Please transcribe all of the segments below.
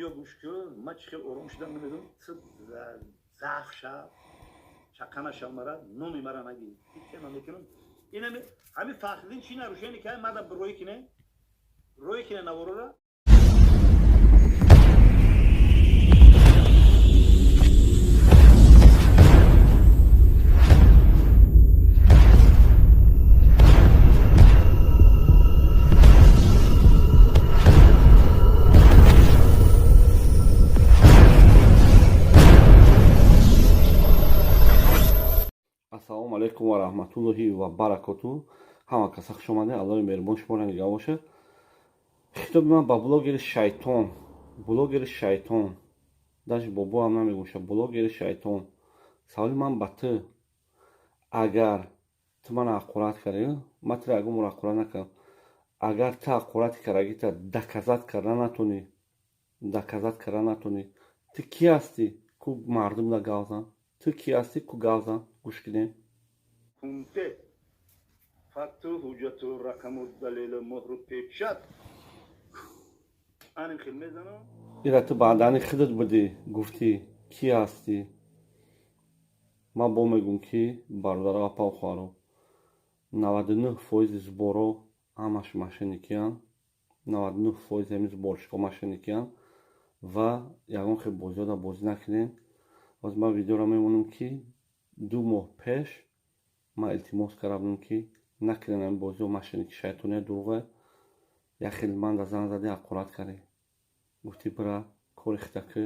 Биё гӯш кун, ман чӣ хел ором шудам намедонам. Ту заъф шав, чақа нашав, мара номи мара нагӣ. Ҳеч ман мекунам. Инами ҳамин Фахриддин чӣ нарушение кай мада рӯй кине? Рӯй кине наворора? Ассалому алайкум ва раҳматуллоҳи ва баракоту. Ҳама каса хуш омадед, Аллоҳи меҳрубон шуморо нигаҳ бошад. Хитоби ман ба блогери шайтон, блогери шайтон, даже бобоам намегӯша, блогери шайтон. Саволи ман ба ту: агар ту мана ҳақорат кардӣ, ман туро ягон бор ҳақорат накардам. Агар ту ҳақорати кардагита доказать карда натонӣ, доказать карда натонӣ, ту кӣ ҳастӣ ку мардумда гап зан? Ту кӣ ҳастӣ ку гап зан? Гӯш кунем. Кунте факту ҳуҷҷату рақаму далелу муҳру печат аним хел мезанам. Ира ту баъдани худат будӣ, гуфтӣ кӣ ҳастӣ. Ман бо мегӯм, ки бародаро, апау, хоҳаро, 99 фоизи сборо ҳамаш мошенникиянд, 99 фоизи ҳамин сборщикҳо мошенникиянд ва ягон хел бозиҳода бозӣ накунем. Ҳозир ман видеоро мемонам, ки 2 моҳ пеш ман илтимос карда будам, ки накунем ҳамин бозиҳо, мошенники, шайтония, дурӯға. Як хел ман да занг задӣ, ҳақорат кардӣ, гуфтӣ бира кори хита кӣ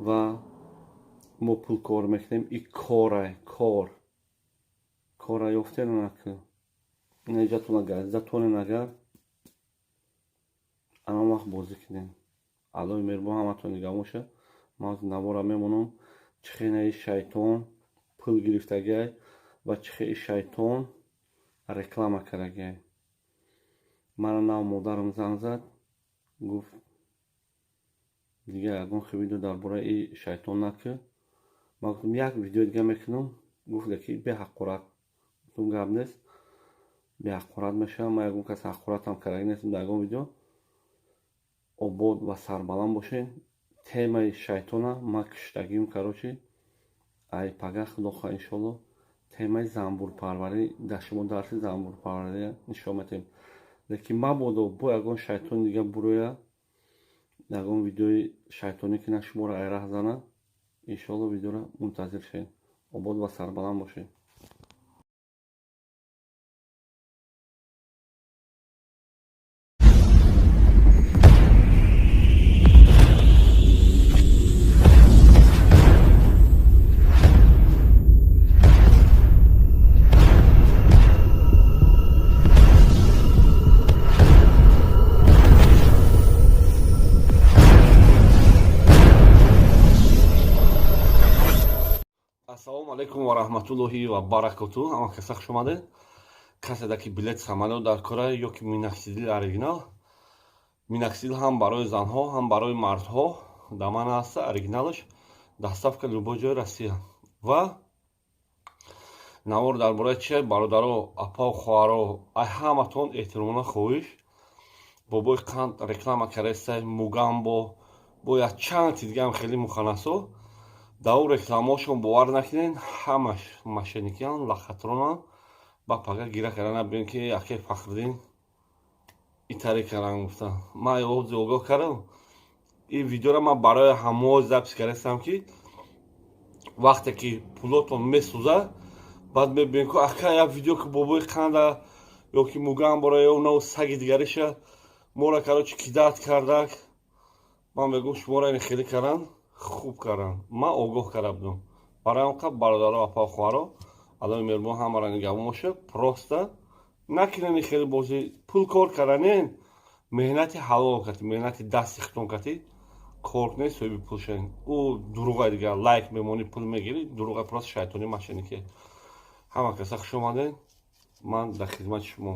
ва мо пул кор мекунем. И корай кор кора ёфтена накӣ неҷатона газизатонен. Агар анон вақт бозӣ кунем, Аллоҳи меҳрубон ҳаматон нигаҳ бошад. Ман ҳозир навора мемонам, чӣ хенаи шайтон пул гирифтагиай ва чӣ хели шайтон реклама кардагиай. Мана нав модарам занг зад, гуфт: дигар ягон хел видео дар бораи и шайтон накӣ. Ман гуфтам, як видеои дига мекунам. Гуфт, леки беҳақорат. Гуфтам, гап нест, беҳақорат мешавам. Ман ягон кас ҳақоратам кардаги нестам дар ягон видео. Обод ва сарбаланд бошед. Темаи шайтона ман киштагим, короче, ай пага, худо хоҳад, иншоалло, темаи занбурпарварӣ дар шумо дарси занбурпарварӣ нишон медиҳем. Лекин мабодо бо ягон шайтони дига буроя, ягон видеои шайтонӣ кина, шуморо айраҳ зана. Иншоалло, видеоро мунтазир шавед. Обод ва сарбаланд бошед. Ассалому алайкум ва раҳматуллоҳи ва баракоту. Ҳама каса хуш омадед. Каседа ки билет самолёт дар кора ё ки миноксидил, оригинал миноксидил, ҳам барои занҳо, ҳам барои мардҳо дар ман ҳаста, оригиналаш, доставка любой ҷои Россия. Ва навор дар бораи чи, бародаро, апау, хоҳаро, ай ҳаматон эҳтиромона хоҳиш: бобои қанд реклама карестай, мугамбо бо як чанд ти дигаам хеле муханасо. Дар ӯ рекламаҳошон бовар накунед, ҳамаш мошенникиян, лохотронанд. Ба пага гира карда набинед, ки аке Фахриддин итаре кардан гуфта. Ман ози огоҳ кардам. Ин видеоро ман барои ҳамао запись кардастам, ки вақте ки пулотон месӯзад, баъд мебинед, ку ака як видео, ки бобои қанда ё ки мугамбора ё нав саги дигариша мора, короче, кидать кардак. Ман мегӯм, шуморо ин хеле кардан, хуб кардам, ман огоҳ карда будам. Барои он қабл, бародаро, апа, хоҳаро, Аллоҳи меҳрубон ҳамаро нигаҳбон бошад. Просто накунед хеле бозӣ. Пул кор карданен, меҳнати ҳалол кати, меҳнати дасти худтон кати кор кунед, соҳиби пул шавед. Ӯ дурӯғай, дигар лайк мемонӣ, пул мегирӣ, дурӯғай, просто шайтони, мошенники. Ҳама каса хуш омадед, ман дар хизмати шумо.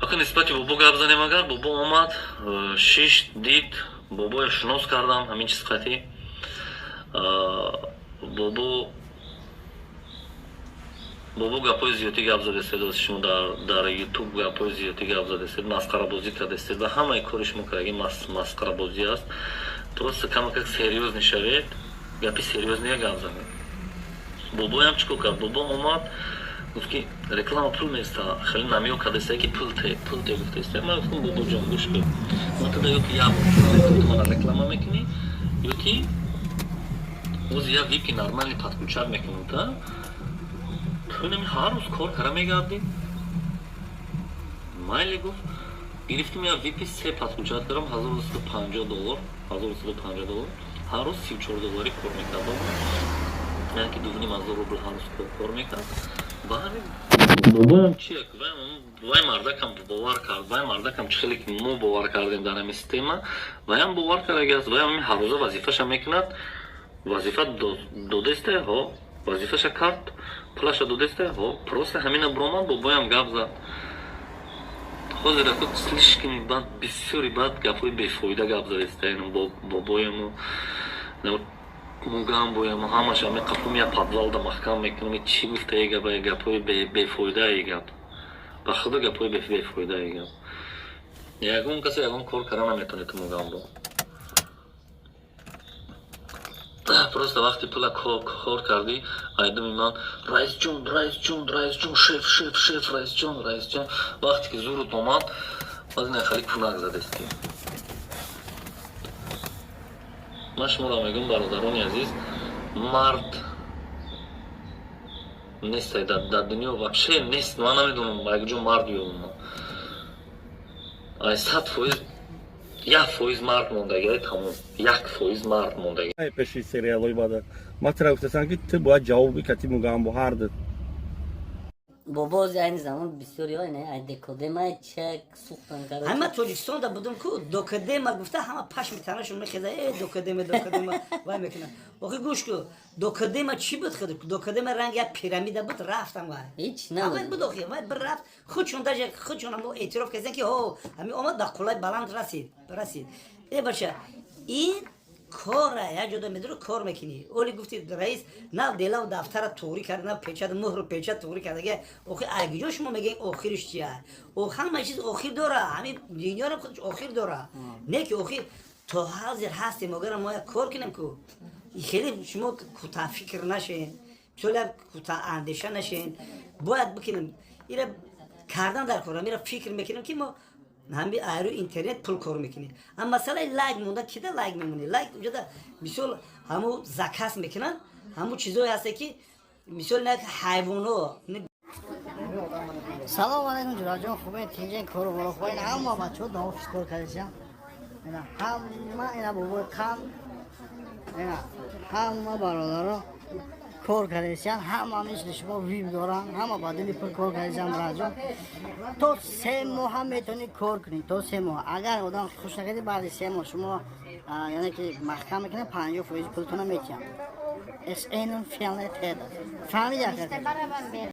Ака, нисбати бобо гап занем. Агар бобо омад, шишт, дид, бобоя шинос кардам, ҳамин чиз қатӣ бобо. Бобо гапҳои зиёдӣ гап задестед, шумо дар Ютуб гапҳои зиёдӣ гап задестед, масхарабозӣ кардестед ва ҳамаи кори шумо кардаги масхарабозӣ аст. Просто камакак серьёзный шавед, гапи серьёзный гап занед. Бобоям чӣ кор кард? Бобо омад, гуфт, ки реклама пул места, хеле намёк кардеста, ки пул те, пул те гуфтеста. Ман гуфтам: «Бобоҷон, гӯш кун, ман туда ё ки як бор ту мана реклама мекунӣ, ё ки оз як випи нормальный подключать мекунам, та ту нами ҳар рӯз кор кара мегардӣ». Майли, гуфт. Гирифтим, як випи се подключать кардам, $1150, $1150, ҳар рӯз 34 долларӣ кор мекард, яъне ки 2500 рубл ҳар рӯз кор мекард. Ба ҳамин бобоям чи, вай мардакам бовар кард. Вай мардакам чӣ хеле ки мо бовар кардем дар ҳамин система, ваям бовар кардагиаст. Ваям ҳамин ҳаррӯза вазифаша мекунад. Вазифа додесте, ҳо, вазифаша кард, пулаша додесте, ҳо, просто ҳамина биромад, бобоям гап зад. Ҳозир ако слишком бад, бисёри бад гапҳои бефоида гап задеста бобояму мугамбояму ҳамаша меқафум, я подвалда маҳкам мекунам. Чӣ гуфтаи гапа? Гапҳои бефоидаи гап, ба худо, гапҳои бефоидаи гап. Ягон касе ягон кор кара наметонед ту, мугамбо. Просто вақти пула кор кардӣ, айдуми ман раисҷон, раисҷон, раисҷон, шеф, шеф, шеф, раисҷон, раисҷон. Вақте ки зурут омад, баъд ина хеле кунак задестӣ. Ман шуморо мегӯям, бародарони азиз, мард нестай дар дунё, вообще нест. Ман намедонам, ба якҷо мард ёбам. Ай 100%, 1% мард мондагиай, тамом, 1% мард мондаги. Пеши сериалҳои бада ман тира гуфтасам, ки ту бояд ҷавоб бикати мугамбо ҳарду. Бобози айни замон бисёриҳо ай декодема чек сухтан. Ҳама Тоҷикистонда будум ку, докадема гуфта, ҳама пашми танашон мехеза. Э, докадема, докадема вай мекунад. Охи, гӯш ку, докадема чӣ буд? Худ докадема ранг як пирамида буд, рафтам вай. Ҳеч. Ҳамай буд. Охи, вай бирафт, худшон, даже худшон ҳамо эътироф карданд, ки ҳо, ҳами омад, ба қуллаи баланд расид, расид. Э, бача, ин кора як ҷода медуро кор мекунӣ. Оли гуфти, раис нав делаву дафтара туғрӣ кард, нав печат, муҳру печат туғрӣ кардаги. Охи, айгиҷо шумо мегӯед, охириш чия? Ҳама чиз охир дора, ҳамин дунёрам худаш охир дора. Не ки охир то ҳозир ҳастем, агар мо як кор кунем ку, хеле шумо кӯтаҳфикр нашен, мисол як кӯтаҳандеша нашен. Бояд бикунем, ира кардан дар кор. Ира фикр мекунем, ки мо ҳами айрӯ интернет пул кор мекунем. Ам масъалаи лайк монда, кида лайк мемонӣ? Лайк уҷода, мисол, ҳаму заказ мекунанд, ҳаму чизое ҳаста, ки мисол як ҳайвоно. Салом алайкум, ҷураҷон, хубен, тинҷен, кору боро хубен? Ҳама бачаҳо дар офис кор кардесиям. Ина ҳама, ина бобои қанд, ина ҳама бародаро кор кардесиян, ҳама мисли шумо вип доранд, ҳама ба дили пул кор кардесиян. Бираҷон, то 3 моҳ ҳам метавонӣ кор кунӣ, то 3 моҳ. Агар одам хуш накардӣ, баъди 3 моҳ шумо, яъне ки маҳкам мекунад, 50% пултона метиҳам. Фаҳмиди?